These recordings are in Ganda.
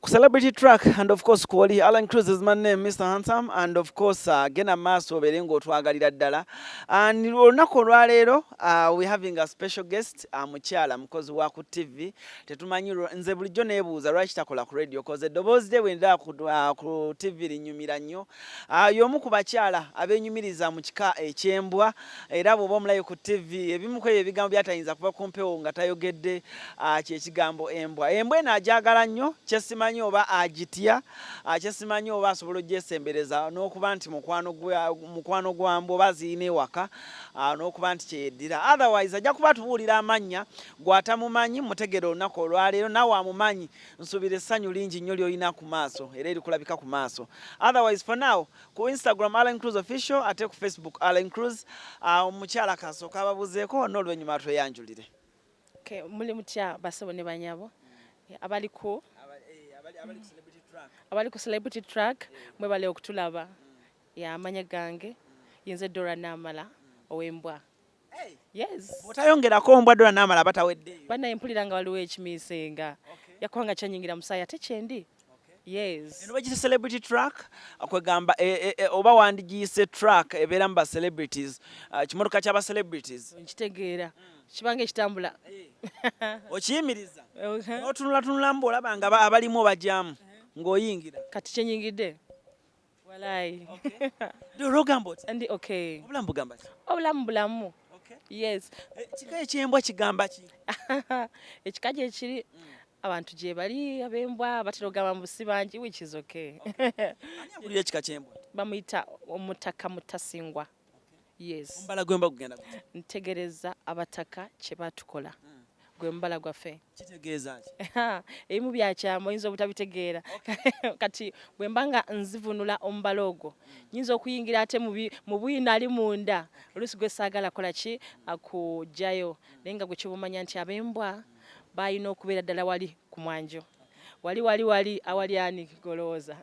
Ku Celebrity Track and of course kwoli Alan Cruz is my name, Mr Handsome, and of course genda maaso obeere ng'otwagalira ddala. And olunaku olwaleero we having a special guest, mukyala mukozi wa ku TV. Tetumanyi, nze bulijjo neebuuza lwaki takola ku radio, 'cause eddoboozi lye bwe ndaba ku TV linyumira nnyo. Y'omu ku bakyala abeenyumiriza mu kika eky'embwa, era bw'oba omulayo ku TV, ebimu ku ebyo ebigambo byatayinza kuva ku mpewo nga tayogedde, kyekigambo embwa. Embwa eno agyagala nnyo, kyesimanyi oba agitya, kyesimanyi oba asobola ogyesembereza n'okuba nti mukwano gwa mbwa oba azirina ewaka, n'okuba nti kyeyeddira. Otherwise ajja kuba atubuulira amannya. Gw'atamumanyi mutegeera olunaku olwaleero, naawe amumanyi nsuubira essanyu lingi nnyo ly'olina ku maaso era erikulabika ku maaso. Otherwise, for now, ku Instagram Allen Cruz Official, ate ku Facebook Allen Cruz. Omukyala kasooka ababuzeeko n'oluvannyuma tweyanjulire. Okay, muli mutya basebo ne banyabo abali ku Celebrity Track? Mwebale okutulaba. Ya, amanya gange yinze Dora Namala ow'embwa. Yes. Bw'otayongerako mbwa Dora Namala bataweddeeyo. Bannaye, mpulira nga waliwo ekimiisenga yakubanga kyanyingira musaayi ate kyendi. Yes. Eno bagiyise Celebrity Track, kwegamba oba wandigiyise track ebeera mu ba celebrities, kimotoka ky'aba celebrities. Nkitegeera, kibanga ekitambula. Okiyimiriza n'otunulatunulamu, bw'olaba nga abalimu obajyamu ng'oyingira. Kati kyenyingidde walayi. Dora, ogamba oti? Ndi okay. Obulamu bugamba ki? Obulamu bulamu. Yes. Kika ekyembwa kigamba ki? Ekika gyekiri, abantu gye bali ab'embwa batera okugamba mbu si bangi, which is okay. Ani akulira ekika ky'embwa? Bamuyita Omutaka Mutasingwa, yes. Omubala gw'embwa gugenda gutya? Ntegereza abataka kye batukola, gwe mubala gwaffe. Kitegeeza ki? Ebimu byakyama, oyinza obutabitegeera. Kati bwe mba nga nzivunula omubala ogwo, nyinza okuyingira ate mu bwino ali munda, oluusi gwe saagala kola ki akugjayo, naye nga gwe kyobumanya nti ab'embwa balina okubeera ddala wali ku mwanjo, wali wali wali awali ani golowooza?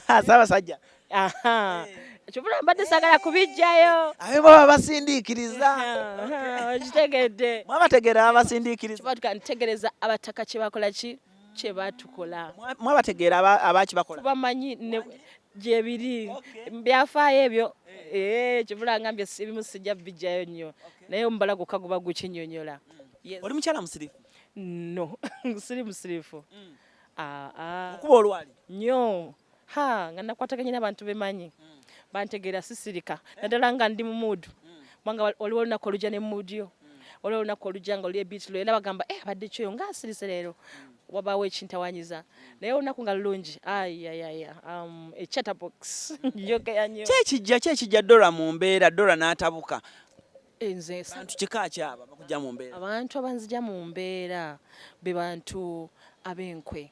Ssaabasajja. Aha, kyovula mbadde saagala kubijjayo. Ab'embwa baba basindiikiriza. Okitegedde? Mwabategeera babasindiikiriza. Kibatuka ntegereza abataka kye bakola ki kye batukola. Mwabategeera abakibakola. Tubamanyi ne gyebiri byafaayo ebyo. Kivula ngambye ebimu sijja bijjayo nnyo, naye omubala gwokka guba gukinyonyola. Yes. Oli mukyala musirifu? No, siri musirifu. Ah, ah. Okuba olwali? Nnyo. Ha, nga nakwataganye n'abantu bemanyi bantegeera, sisirika, naddala nga ndi mu mood, kubanga waliwo olunaku olujja ne mood yo, waliwo olunaku olujja nga oli ebit lo, era bagamba, "Eh, abadde kyoyo nga asirise leero," wabaawo ekintawanyiza. Naye olunaku nga lulungi, ayayaya, a chatterbox, njogera nnyo. Kyekijja Dora mu mbeera, Dora n'atabuka? Nze Bantu kika kyaba bakujja mu mbeera? Abantu abanzija mu mbeera be bantu ab'enkwe.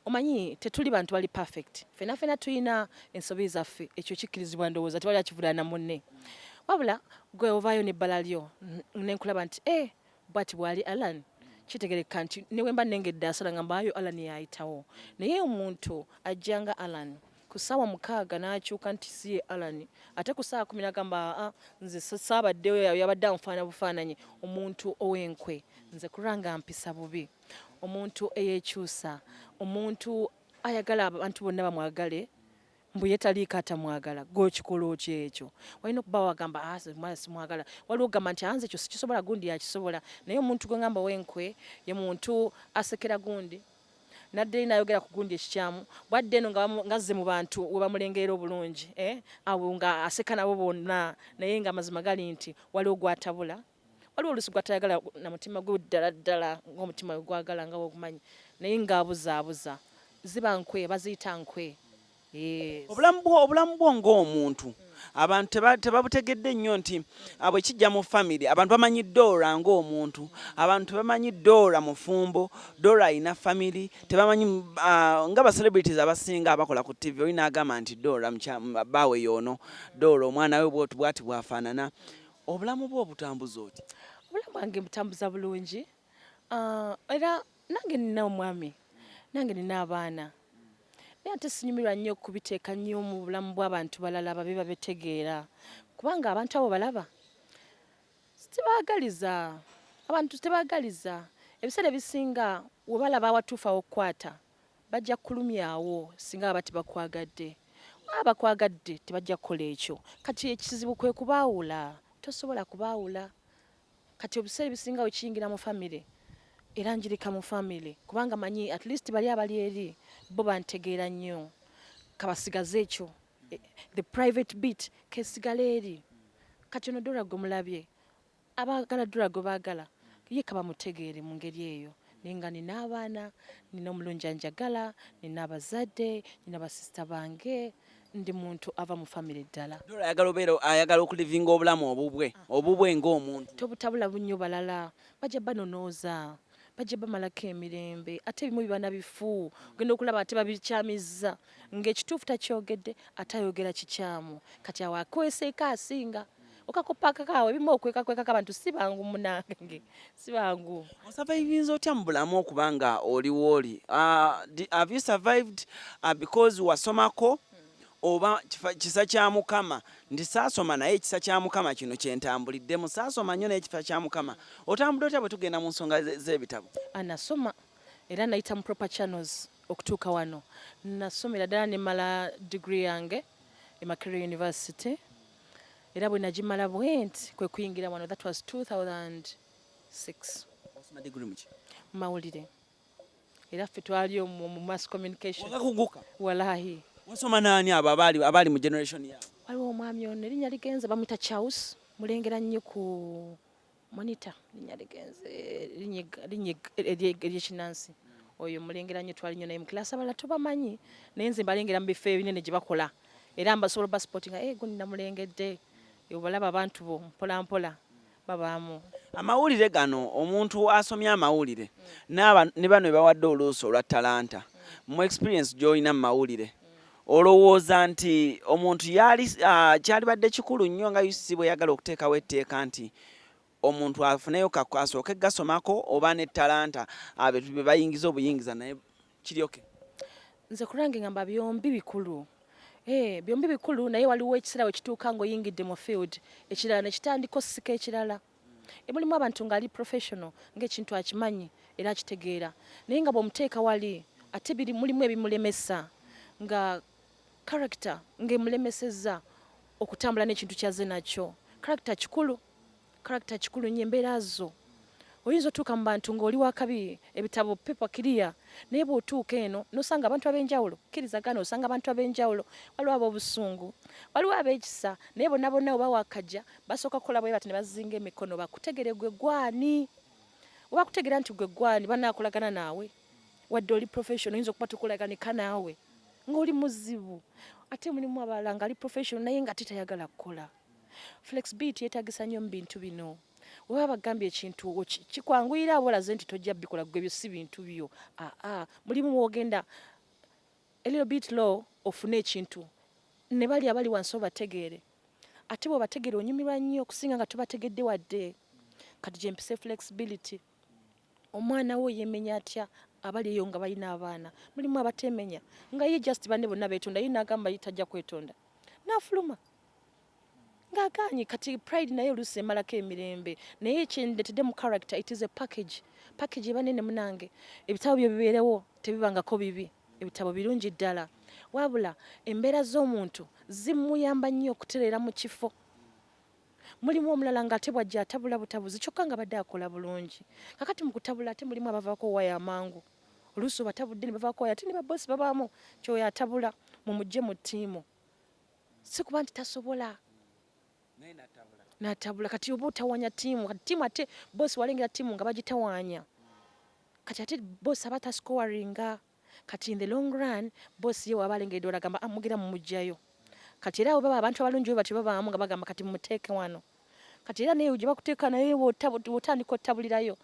Omanyi tetuli bantu bali perfect, fena fena tulina ensobi zaffe, ekyo kikkirizibwa, ndowooza tewali akivulana munne. Wabula gwe ovaayo n'ebbala lyo nenkulaba nti e bwati bwali Alan, kitegereka nti ne bwe mba nengedde asala nga mbaayo Alan yayitawo. Naye omuntu ajja nga Alan ku ssaawa 6 n'akyuka nti si ye Alan, ate ku ssaawa 10 n'agamba, "Aa, nze saabaddeyo, yabadde anfaana bufaananyi." Omuntu ow'enkwe nze kulwa nga mpisa bubi, omuntu eyeekyusa, omuntu ayagala abantu bonna bamwagale, mbu ye taliiko atamwagala. Gwokikola otya ekyo? Walina okuba wagamba, "Ah, mwana simwagala." Waliwo okugamba nti, "Ah, nze ekyo sikisobola, gundi yakisobola." Naye omuntu gwe ngamba ow'enkwe ye muntu asekera gundi, nadde eri nayogera ku gundi ekikyamu, bwadde eno nga ngazze mu bantu we bamulengerera obulungi, eh? Awo nga aseka nabo bonna, naye nga amazima gali nti waliwo gwatabula, waliwo oluusi gwatayagala na mutima gwe ddala ddala ng'omutima gwe gwagala nga wogumanyi, naye ng'abuzaabuza. Ziba nkwe, baziyita nkwe. Yes. Obulamu bwo ng'omuntu abantu tebabutegedde nnyo nti bwe kijja mu family, abantu bamanyi Dora ng'omuntu, abantu tebamanyi Dora mufumbo, Dora alina family, tebamanyi nga ba celebrities abasinga abakola ku TV, olina agamba nti Dora bbaawe yoono, Dora omwana we bwoti bwati bwafaanana. Obulamu bwo obutambuza oti? Obulamu bwange mbutambuza bulungi. Ah, era nange nina omwami, nange nina abaana, naye ate sinyumirwa nnyo kubiteeka nnyo mu bulamu bw'abantu balala babe babetegeera, kubanga abantu abo balaba tebaagaliza, abantu tebaagaliza. Ebiseera ebisinga we balaba awatuufu awokukwata. Bajja kukulumyawo singa baba tebakwagadde. Baba bakwagadde tebajja kukola ekyo. Kati ekizibu kwe kubaawula, tosobola kubaawula. Kati ebiseera ebisinga bwe kiyingira mu famire era njirika mu famire kubanga manyi at least bali abali eri bo bantegeera nnyo. Kabasigaze ekyo, the private bit kesigale eri. Kati ono Dora gwe mulabye, abaagala Dora gwe baagala ye kabamutegeere mu ngeri eyo. Naye nga nina abaana, nina omulungi anjagala, nina abazadde, nina basisita bange, ndi muntu ava mu famire ddala. Dora ayagala obeera, ayagala okulivinga obulamu obubwe, obubwe ng'omuntu. Tobutabula nnyo balala, bajja banonooza, bajja bamalako emirembe, ate ebimu biba na bifu, ogenda okulaba ate babikyamizza ng'ekituufu takyogedde ate ayogera kikyamu. Kati awo akweseeko asinga okakopa akakaawo, ebimu okwekakwekako abantu si bangu munange, si bangu. Osurvivinze otya mu bulamu okuba nga oli wooli? Have you survived because wasomako oba kisa kya Mukama nti saasoma naye ekisa kya Mukama kino kye ntambuliddemu, saasoma nnyo naye ekisa kya Mukama. Otambudde otya bwe tugenda mu nsonga z'ebitabo? Nasoma era nayita mu proper channels okutuuka wano. Nasomera ddala ne mmala degree yange e Makerere University, era bwe nagimala bwenti kwe kuyingira wano, that was 2006. Wasoma degree mu ki? Mawulire, era ffe twali omwo mu mass communication. Wakakuguka? Walahi. Wasoma naani abo abaali mu generation yaabwe? Waliwo omwami ono erinnya ligenze, bamuyita Charles, mulengera nnyo ku monitor, linnya ligenze, linnya ery'ekinnansi. Oyo mulengera nnyo, twali nnyo naye mu class, abalala tobamanyi naye nze mbalengera mu bifo ebinene gye bakola era mbasobola obasupportinga. Gundi namulengedde, obalaba abantu bo mpola mpola babaamu. Amawulire gano, omuntu asomye amawulire ne bano bebawadde oluusi olwa talanta, mu experience gy'olina mu mawulire, olowooza nti omuntu yali kyalibadde kikulu nnyo nga UCC bwe yagala okuteekawo etteeka nti omuntu afuneyo asooke gasomako oba ne talanta be bayingiza obuyingiza, naye kiryoke? Nze ku lwange ngamba byombi bikulu. Byombi bikulu, naye waliwo ekiseera we kituuka ng'oyingidde mu field ekirala ne kitandika osika ekirala. Mulimu abantu ng'ali professional ng'ekintu akimanyi era akitegeera, naye nga bw'omuteeka wali ate biri mulimu ebimulemesa, nga character ng'emulemesezza okutambula n'ekintu ky'azze nakyo. Character kikulu, character kikulu nnyo, embeera zo. Oyinza otuuka mu bantu ng'oli wakabi, ebitabo paper clear, naye bw'otuuka eno n'osanga abantu ab'enjawulo, kkirizagana, osanga abantu ab'enjawulo, waliwo ab'obusungu, waliwo ab'ekisa, naye bonna bonna oba wakajja basooka kukola bwe bati ne bazinga emikono bakutegere gwe gwani. Oba kutegeera nti gwe gwani, banaakolagana naawe. Wadde oli professional oyinza okuba tokolaganika naawe ng'oli muzibu. Ate mulimu abalala ng'ali professional naye nga tayagala kukola. Flexibility yeetagisa nnyo mu bintu bino. Oba bagambye ekintu kikwanguyira aba olaze nti tojja bikola gwe, ebyo si bintu byo. Aa, mulimu w'ogenda a little bit low ofune ekintu ne bali abali wansi obategeere, ate bw'obategeera onyumirwa nnyo okusinga nga tobategedde wadde. Kati gye mpise flexibility. Omwana wo yeemenya atya abali eyo nga balina abaana? Mulimu abateemenya nga ye just banne bonna beetonda, ye n'agamba ye tajja kwetonda n'afuluma ng'agaanye. Kati pride naye oluusi emalako emirembe, naye kyendetedde mu character, it is a package, package eba nene munange. Ebitabo byo bibeerewo, tebibangako bibi, ebitabo birungi ddala, wabula embeera z'omuntu zimuyamba nnyo okutereera mu kifo. Mulimu omulala ng'ate bw'ajja atabula butabuzi, kyokka nga badde akola bulungi. Kakati mu kutabula ate mulimu abavaako waya amangu, oluusi obatabudde ne bavaako waya, ate ne babosi babaamu kyoyo atabula mumugye mu ttiimu, si kuba nti tasobola n'atabula. Kati oba otawanya ttiimu, kati ttiimu ate bosi walengera ttiimu nga bagitawaanya, kati ate bosi aba tascoringa. Kati in the long run bosi ye waba alengedde olagamba, ah, mugira mumugjayo. Kati era baba abantu abalungi bwe batyo babaamu nga bagamba kati mumuteeke wano. Kati era naye gye bakuteeka naye w'otandika otabulirayo,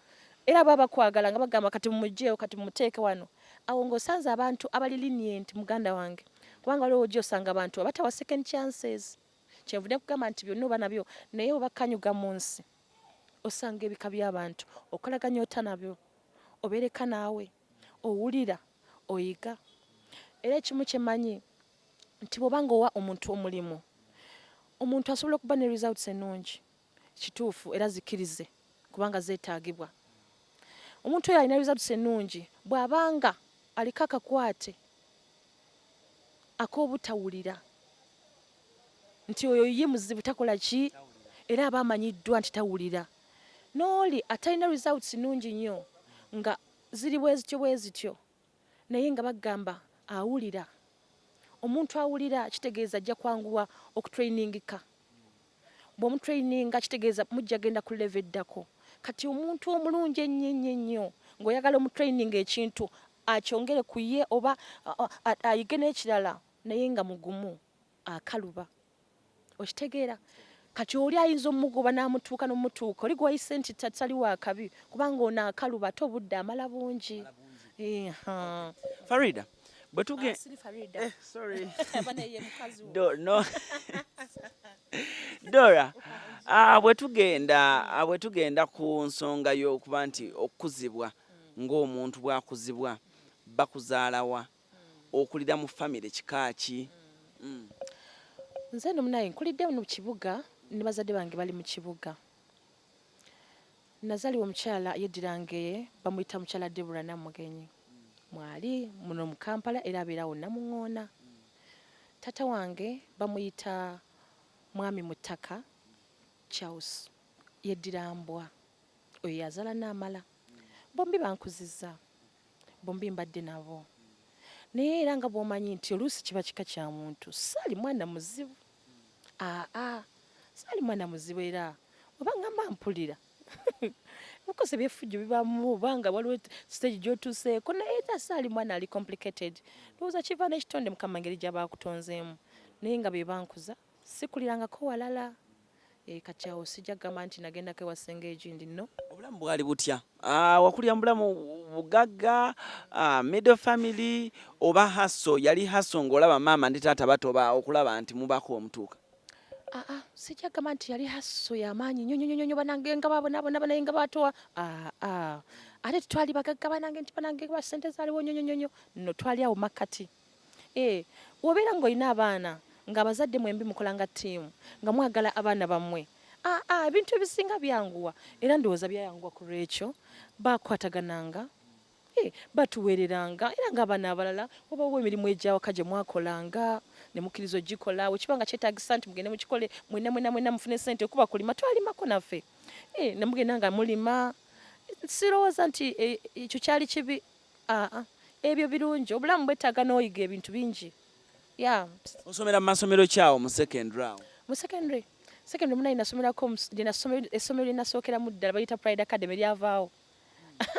era baba bakwagala nga bagamba kati mumugjeyo, kati mumuteeke wano. Awo ng'osanze abantu abali lenient, muganda wange, kubanga waliwo ojja osanga abantu abatawa second chances. Kyenvudde kugamba nti byonna oba nabyo, naye oba kanyuga mu nsi osanga ebika by'abantu okolaganya ota nabyo, obeereka naawe owulira oyiga. Era ekimu kye mmanyi nti bw'oba ng'owa omuntu omulimu, omuntu asobola okuba ne results ennungi, kituufu, era zikkirize kubanga zeetaagibwa. Omuntu oyo alina results ennungi bw'abanga Aliko akakwate ak'obutawulira nti oyo ye muzibu, takola ki, era aba amanyiddwa nti tawulira, n'oli atalina results nnungi nnyo nga ziri bwe zityo bwe zityo, naye nga bagamba awulira. Omuntu awulira kitegeeza ajja kwanguwa okutrainingika. Bw'omutraininga kitegeeza mujja genda ku level eddako. Kati omuntu omulungi ennyo ennyo ennyo ng'oyagala omutraininga ekintu akyongere ku ye oba ayige n'ekirala, naye nga mugumu, akaluba, okitegeera? Kati oli ayinza omugoba n'amutuuka n'omutuuka oli gwayise nti tali wakabi, kubanga ono akaluba ate obudde amala bungi. Farida, bwe tuge Ah, siri Farida. Eh, sorry. Bana ye mukazi wo. No. Dora, bwe tugenda ku nsonga y'okuba nti okukuzibwa ng'omuntu bw'akuzibwa, bakuzaalawa, okulira mu famire kika ki? Nze no munaye nkulidde mu kibuga ne bazadde bange bali mu kibuga. Nazaalibwa omukyala yeddira Ngeye, bamuyita mukyala Debora Namugenyi, mwali muno mu Kampala, era abeerawo Namuŋoona. Taata wange bamuyita Mwami Mutaka Charles, yeddira Mbwa. Oyo yazaala n'amala. Bombi bankuzizza, bombi mbadde nabo, naye era nga bw'omanyi nti oluusi kiba kika kya muntu, saali mwana muzibu. Aa, saali mwana muzibu, era oba ngamba mpulira obukosa ebyefujjo bibamu obanga waliwo stage gy'otuuseeko, naye era saali mwana ali complicated. Ndowooza kiva n'ekitonde Mukama engeri gy'aba akutonzeemu, naye nga be bankuza, sikulirangako walala. Kati awo sijja kugamba nti nagendako ewa ssenga egindi, no. Obulamu bwali butya? Wakulira mu bulamu bugagga, middle family, oba hustle? Yali hustle ng'olaba maama ndi taata batoba okulaba nti mubako omutuuka? Aa, sijja kugamba nti yali hustle y'amaanyi nnyo nnyo nnyo nnyo, banange nga babonaabona, banaye nga batowa. Aa, ate tetwali bagagga, banange, nti banange ba ssente zaaliwo nnyo nnyo nnyo. No, twali awo makkati. Bw'obeera ng'olina abaana ng'abazadde mwembi mukola nga ttiimu, nga mwagala abaana bammwe, aa, ebintu ebisinga byanguwa, era ndowooza byayanguwa ku lwekyo bakwatagananga, batuweereranga, era ng'abaana abalala wabawo emirimu egyawaka gye mwakolanga ne mukkiriza ogikola, bwe kiba nga kyetaagisa nti mugende mukikole mwenna mwenna mwenna mufune ssente. Okuba kulima, twalimako naffe, ne mugenda nga mulima. Sirowooza nti ekyo kyali kibi. Aa, ebyo birungi, obulamu bwetaaga n'oyiga ebintu bingi ya. Osomera mu masomero kyawo mu secondary awo? Mu secondary munaye nasomerako essomero lye nasookeramu ddala bayita Pride Academy, lyavaawo.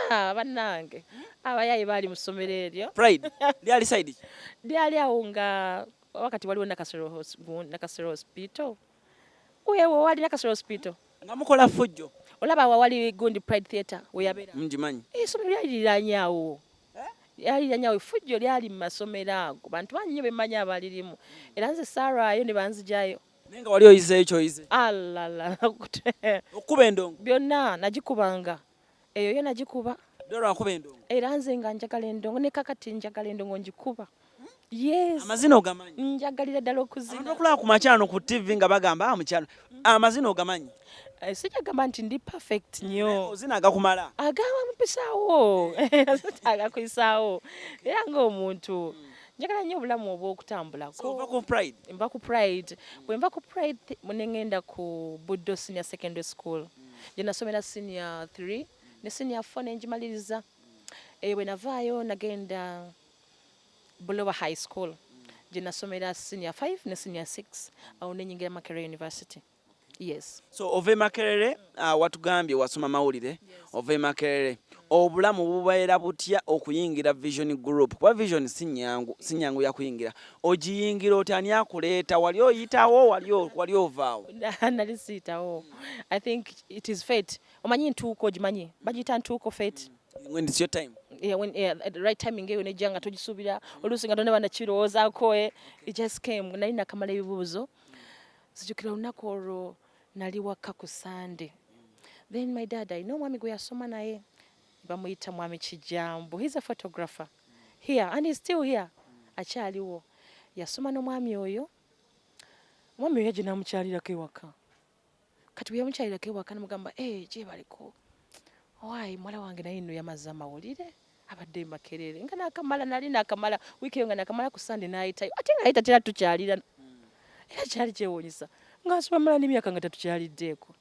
Bannange, abayaaye baali mu ssomero eryo. Pride lyali side ki? Lyali awo nga wakati waliwo Nakasero Hospital, weewo wali Nakasero Hospital. Nga mukola fujjo? Olaba awo wali gundi Pride Theatre weyabeera. Ngimanyi. Essomero lyali liranye awo, lyali liranye awo. Effujjo lyali mu masomero ago, bantu bangi nnyo bemmanyi abalirimu, era nze saarwayo ne banzijayo. Naye nga wali oyizeeyo kyoyize? Alala. Okukuba endongo? Byonna nagikubanga, eyo yo nagikuba. Dora akuba endongo? Era nze nga njagala endongo, ne kakati njagala endongo, ngikuba, yes. Amazina ogamanyi? Njagalira ddala okuzina. Abantu okulaba ku makyano ku TV nga bagamba, "Ah, mukyano," amazina ogamanyi? Sijja gamba nti ndi perfect nnyo. Ozina agakumala? Agamba mpisaawo, agakuyisaawo, era ng'omuntu njagala nnyo obulamu obw'okutambulako. Ova ku Pride? Nva ku Pride. Bwe nva ku Pride ne ŋŋenda ku Buddo Senior Secondary School gye nasomera senior 3 ne senior 4 ne ngimaliriza. Eyo bwe navaayo nagenda Buloba High School gye nasomera senior 5 ne senior 6. Awo ne nyingira Makerere University, yes. So ova e Makerere, watugambye wasoma mawulire. Ova e Makerere, obulamu bubeera butya okuyingira Vision Group? Kuba Vision si nyangu, si nyangu yakuyingira. Ogiyingira otya? Ani akuleeta? Wali oyitawo? Wali ovaawo? Nali siitawo. I think it is fate. Omanyi ntuuko, ogimanyi bagiyita ntuuko, fate. When it's your time. Yeah, when, yeah, at the right timing eyo nejja nga togisuubira, oluusi nga tonaba nakirowoozaako, it just came. Nali nakamala ebibuuzo, zijjukira olunaku olwo nali waka ku Sunday. Then my dad alina omwami gwe yasoma naye, bamuyita Mwami Kijambo. He's a photographer here and he's still here, akyaliwo. Yasoma n'omwami oyo. Omwami oyo yajja n'amukyalirako ewaka. Kati bwe yamukyalirako ewaka namugamba, "Hey, gyebaliko, owaayi muwala wange naye nno yamaze amawulire." Abadde Makerere nga nakamala, nali nakamala wiiki eyo, nga nakamala ku Sande n'ayitayo, ate nga yita tera tukyalira. Era kyali kyewuunyisa nga nsobola mala n'emyaka nga tatukyaliddeeko.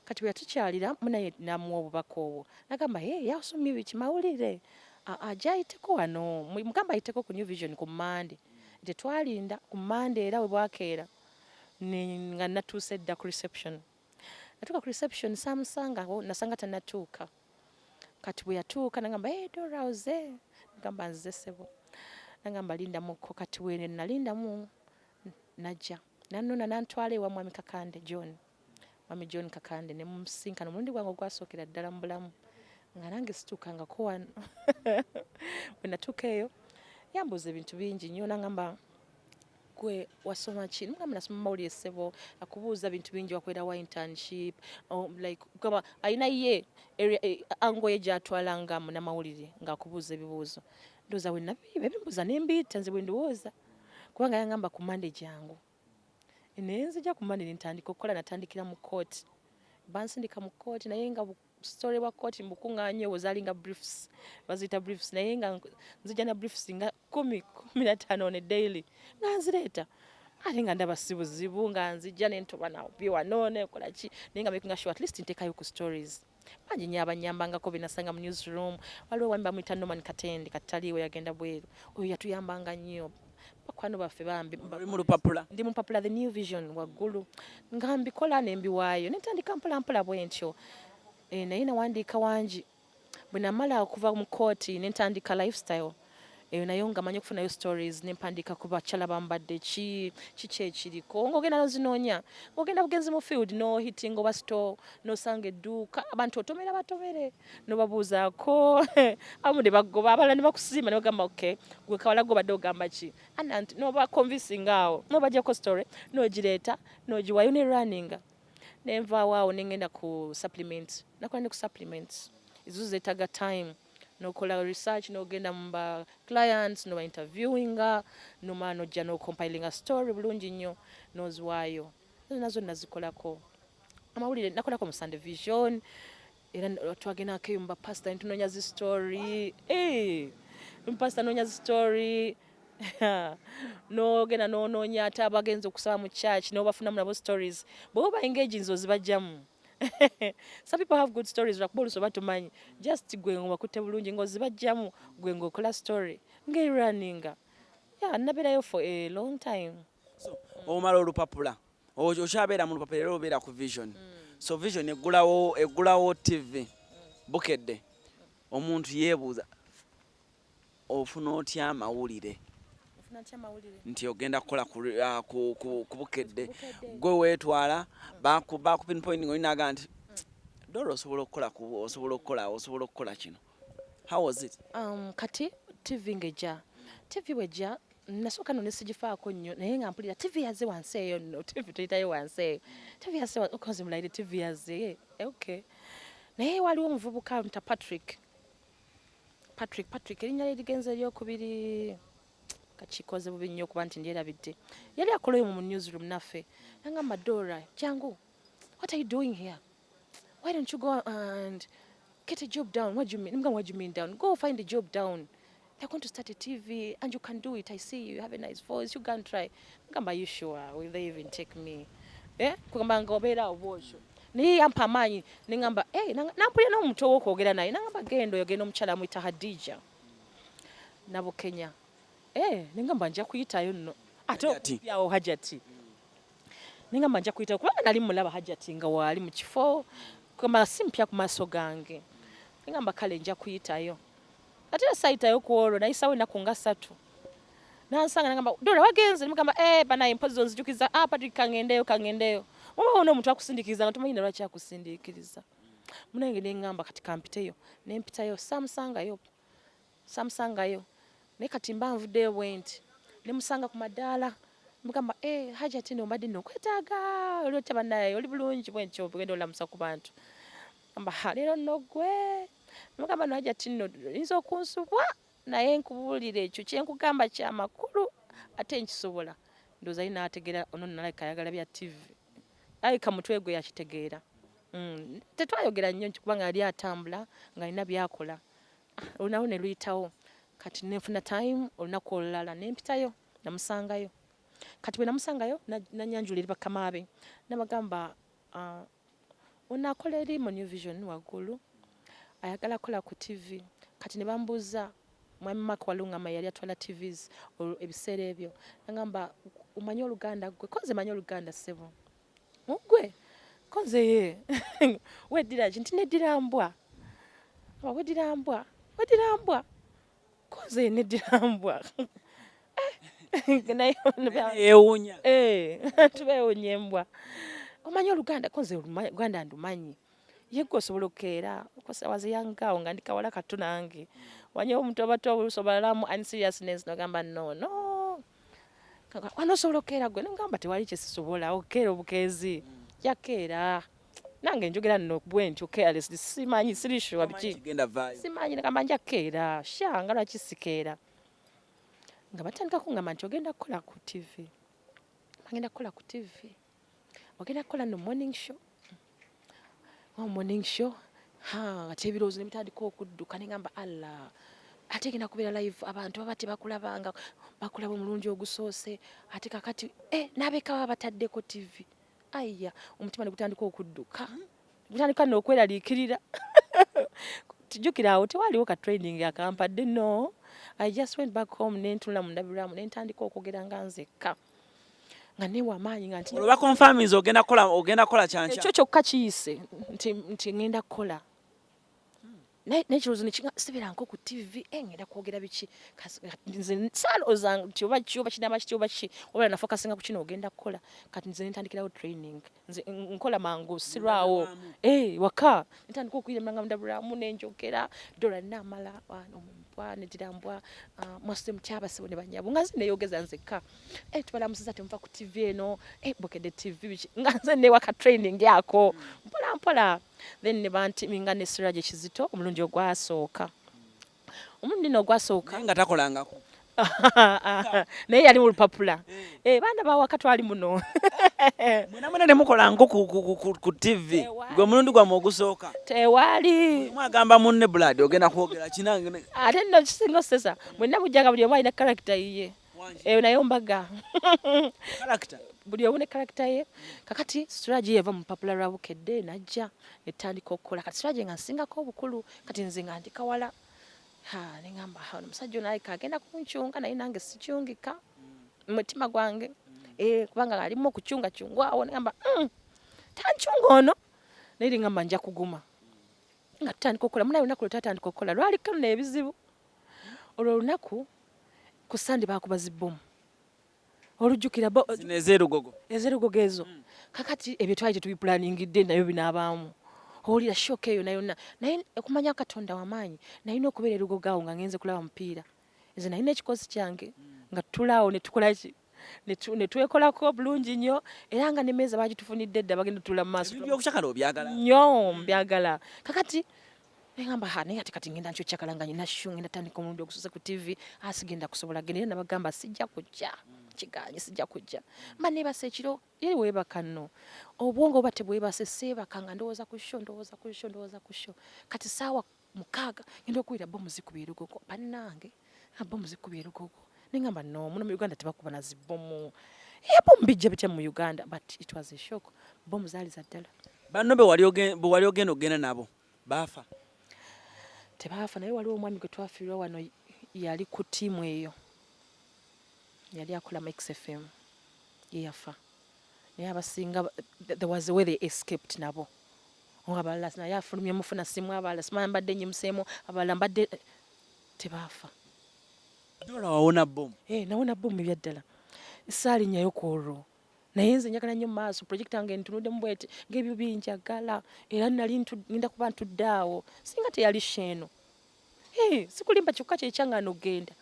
Kati bwe yatukyalira munaye n'amuwa obubaka obwo, nagamba, "Hey, yasomye biki mawulire, ajja ayiteko wano, mugamba ayiteko ku New Vision ku Mande." Tetwalinda ku Mande, era we bwakeera nga natuuse dda ku reception. Natuuka ku reception saamusangawo, nasanga tannatuuka. Kati bwe yatuuka nagamba, "Hey, Dora, oze?" Nagamba, "Nzize ssebo." Nagamba, "Lindamuko." Kati wene nalindamu, najja nanona nantwala ewa Mwami Kakande John, Mwami John Kakande, ne musinkana omulundi gwange ogwasookera ddala mu bulamu, nga nange situukangako wano. Bwe natuuka eyo yambuuza ebintu bingi nnyo. Nangamba, "Gwe wasoma ki?" Nimugamba, "Nasoma mawulire ssebo." Akubuuza bintu bingi, wakolera wa internship? Oh, like gamba alina ye area, angle ye gyatwala nga munamawulire, ng'akubuuza ebibuuzo. Ndowooza we ebimbuuza nembiita nze bwe ndowooza, kubanga yangamba ku Mande jangu, naye nzija ku Mande nentandika okukola. Natandikira mu kooti, bansindika mu kooti, naye nga story bwa kooti mbukuŋŋaanya obwo zaalinga briefs, baziyita briefs, naye nga nzija na briefs nga 10, 15 on a daily, nga nzireeta, ate nga ndaba si buzibu, nga nzija nentoba nabyo wano nekola ki, naye nga making sure at least nteekayo ku stories. Bangi nnyo abanyambangako benasanga mu newsroom. Waliwo wami bamuyita Norman Katende, kataliiwe, yagenda bweru. Oyo yatuyambanga nnyo, bakwano baffe bambi. Oli mu lupapula? Ndi mu papula The New Vision waggulu, nga mbikola nembiwaayo, nentandika mpola mpola bwe ntyo. Naye nawandiika wangi. Bwe namala okuva mu kooti nentandika lifestyle eyo, nayo nga manyi okufunayo stories, nempandiika ku bakyala bambadde ki, kiki ekiriko, ng'ogenda nozinoonya, ng'ogenda bugenzi mu field no hitting oba store, nosanga edduuka, abantu otomera batomere, nobabuuzaako, abamu ne bagoba, abalala ne bakusiima ne bagamba, "Okay, gwe kawala gwe obadde ogamba ki?" Ananti noba convincing awo, nobajjako story, nogireeta, nogiwayo ne runninga. Nenvaawo awo nengenda ku supplement. Nakola ne ku supplements, ezo zeetaaga time, nokola research, nogenda mu ba clients, noba interviewinga, nomala nojja nocompilinga story bulungi nnyo, noziwaayo. Ezo nazo nazikolako. Amawulire nakolako mu Sunday Vision, era twagendako eyo mu bapasita netunoonya zi story. Eh, mupasita noonya zi story, nogenda nonoonya ate abagenza okusaba mu church, nobafunamu nabo stories. Bwe oba engaginze ozibajjamu. Some people have good stories, lwakuba oluusi oba tumanyi, just gwe nga wakutte bulungi ng'ozibajjamu, gwe ng'okola story ng'erunninga. Yeah, nabeerayo for a long time. So omala olupapula, okyabeera mu lupapula era obeera ku Vision. So Vision eggulawo TV Bukedde. Omuntu yeebuuza, ofuna otya amawulire Ofuna ntya amawulire? nti ogenda kukola ku Bukedde? Bukedde. Gwe weetwala baku pinpointing, olinaga nti, "Dora, osobola okukola osobola okukola kino." How was it? Kati TV ng'ejja, TV bwejja nasooka nno nesigifaako nnyo, naye nga mpulira TV yazze wansi eyo nno, TV tuyitayo wansi eyo, TV yazze okoze mulayire, TV yazze. Okay, naye waliwo omuvubuka nta Patrick, Patrick, Patrick, erinnya lye ligenze eryokubiri, kakikoze bubi nnyo okuba nti ndyerabidde. Yali akolayo mu newsroom naffe. Nangamba, "Dora, jangu. What are you doing here? Why don't you go and get a job down?" "What do you mean?" Nimugamba, "What do you mean down?" "Go find a job down. They're going to start a TV and you can do it. I see you have a nice voice. You can try." Ngamba, "You sure? Will they even take me?" Eh? Kugamba nga obeera awo bw'otyo. Naye yampa amaanyi, ne ngamba, "Eh," nampulira n'omuntu ow'okwogera naye. Nangamba, "Genda oyogere n'omukyala amuyita Hadija Nabukenya." Eh, ne ngamba nja kuyitayo nno. Ate Hajati. okumpi awo Hajati. Ne ngamba nja kuyitayo kubanga nali mulaba Hajati nga waali mu kifo, kugamba si mpya ku maaso gange. Ne ngamba kale nja kuyitayo. Ate era saayitayo ku olwo, nayisawo ennaku nga 3. Nansanga nangamba, "Dora, wagenze?" Nemugamba, "Eh, banaye mpozi onzijukiza. Ah, Patrick, kangendeyo, kangendeyo." Oba wona omuntu akusindiikiriza nga tomanyi na lwaki akusindiikiriza. Munange ne ŋŋamba kati kampiteyo. Ne mpitayo, saamusangayo. Saamusangayo. Naye kati mba nvuddeyo bwe nti, ne musanga ku madaala. Mugamba, "Eh, Hajati, nno mbadde nno nkwetaaga. Oli otya bannaye, oli bulungi?" Bwe ntyo bwegenda olamusa ku bantu. Gamba, "Ha, leero nno ggwe." Mugamba, "No Hajati nno oyinza okunsubwa, naye nkubuulira ekyo kye nkugamba kya makulu ate nkisobola." Ndowooza ye n'ategeera ono nno alabika ayagala bya TV. Alabika mutwe gwe yakitegeera. Tetwayogera nnyo nti kubanga yali atambula ng'alina by'akola. Olunaku ne luyitawo. Kati nenfuna time olunaku olulala nempitayo, namusangayo. Kati bwe namusangayo, nanyanjula eri bakama be, nabagamba, "Ono akola eri mu New Vision waggulu, ayagala kukola ku TV." Kati ne bambuuza mwami Mark Walungama, yali atwala TVs ebiseera ebyo. Nagamba, "Omanyi Oluganda gwe?" "Ko nze manyi Oluganda, ssebo." "Gwe?" "Ko nze." "Ye weddira ki?" Nti, "Neddira mbwa." "Aba weddira mbwa? Weddira mbwa?" "Ko nze neddira mbwa." Naye Yeewuunya. Eh, tubeewunya embwa. "Omanyi Oluganda?" "Ko nze Oluganda ndumanyi." "Ye gwe osobola okukeera?" Waze yangaawo nga ndi kawala kato nange. Wanyi omuntu abato oluusi obalalamu unseriousness, nogamba, "No, no." "Wano osobola okukeera gwe?" Nogamba, "Tewali kyesisobola, okukeera obukeezi jakeera nange." Njogera nno bwe ntyo careless, simanyi, siri sure biki. Kigenda vaayo. Simanyi, nagamba njakeera sha, nga lwaki sikeera? Nga batandika kungamba nti, "Ogenda kukola ku TV, bagenda kukola ku TV, ogenda kukola no morning show." Oh, morning show. Ha, ate ebirowoozo ne bitandika okudduka, ne ngamba, "Allah, ate egenda kubeera live, abantu baba tebakulabanga, bakulaba omulundi ogusoose, ate kakati n'abeeka baba bataddeko TV." Aya, omutima ne gutandika okudduka, gutandika n'okweraliikirira. Tijjukira awo tewaliwo ka training akampadde. No, I just went back home, nentunula mu ndabirwamu, nentandika okwogera nga nzekka, nga neewa amaanyi nga nti Olwo baconfirminze ogenda kukola, ogenda kukola kyankya. Ekyo kyokka kiyise nti ngenda kukola. Naye n'ekirowoozo nekinga sibeeranko ku TV, ngenda kwogera biki? Nze saalowooza nti oba ki, oba kinaaba kiti, oba ki, wabula nafocusinga ku kino, ogenda kukola. Kati nze nentandikirawo training. Nze nkola mangu, sirwawo. Waka ntandika okuyirema nga ndabulamu, nenjogera dola naamala mbwa negira mbwa, "Mwasuze mutya abasebo ne banyabo?" Nga nze neeyogeza nzekka. "Tubalamusiza, temuva ku TV eno, Bukedde TV," biki, nga nze newaka training ako mpola mpola. Then ne banteaminga ne Siraje Kizito omulundi ogwasooka, omulundi nno ogwasooka. Naye nga takolangako. Naye yali mu lupapula. Baana bawaka twali muno. Mwena mwena temukolanko ku TV? Tewali. Gwe mulundi gwammwe ogusooka? Tewali. Mwagamba munne, "Blood, ogenda kwogera kinange." Ate nno kisinga osesa, mwenna mujjanga buli omu alina character yiye. Eyo nayo mbaga. Character. Buli omu ne character ye. Kakati Siraje yava mu lupapula lwa Bukedde, najja netandika okukola. Kati Siraje nga nsingako obukulu, kati nze nga ndi kawala. Ha, neŋŋamba, "Ha, ono omusajja ono alabika agenda kunkyunga," naye nange sikyungika mu mutima gwange. Kubanga alimu okukyungacunga awo, neŋŋamba, tankyunga ono," naye neŋŋamba nja kuguma. Nga tutandika okukola, munaye olunaku lwe twatandika okukola lwaliko nno ebizibu. Olwo olunaku ku Sande baakuba zibbomu, olujjukira Zino ez'erugogo? Ez'erugogo ezo. Kakati ebyo twali tetubiplaningidde, nayo binaabaamu, owulira shock eyo nayonna. Naye okumanya Katonda wamaanyi, nalina okubeera erugogo awo nga ngenze kulaba mupiira. Nze nalina ekikosi kyange, nga tutulaawo ne tukola ki, ne twekolako bulungi nnyo, era nga nemmeeza bagitufunidde dda, bagenda tutuula mu maaso. Ebintu by'okukyakala obyagala? Nnyo, mbyagala. Kakati neŋamba, "Ha, naye ate kati ngenda nkyokyakala nga nyina show, ngenda tandika omulundi ogusoose ku TV, ah, sigenda kusobola genda." Era nabagamba, "Sijja kujja, kiganye, sijja kujja." Mba neebasa ekiro, ye weebaka nno obwongo oba tebwebase, seebaka nga ndowooza ku show, ndowooza ku show, ndowooza ku show. Kati saawa 6 ngenda okuwulira bomu zikuba erugogo. Bannange, bomu zikuba erugogo! Neŋamba, "No, muno mu Uganda tebakuba na zibomu, bomu bijja bitya mu Uganda?" But it was a shock, bomu zaali za ddala. Banno be wali ogenda okugenda nabo baafa? Tebaafa, naye waliwo omwami gwe twafiirwa wano, yali ku ttiimu eyo, yali akola mu XFM, ye yafa. Naye abasinga there was a way they escaped nabo. Abalala naye afulumye mufuna simu, abalala simanya mbadde nyimuseemu, abalala mbadde tebaafa. Dola wawona bomu? Eh, nawona bomu ebyaddala. Saalinnyayo ku olwo, naye nze njagala nnyo mu maaso, projector nga entunuddemu bweti, ng'ebyo binjagala, era nali ngenda kuba ntudde awo singa teyali sheeno. Hey, sikulimba, kyokka kyekyaŋŋaana okugenda.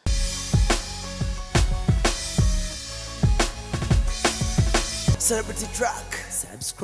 Celebrity Track. Subscribe.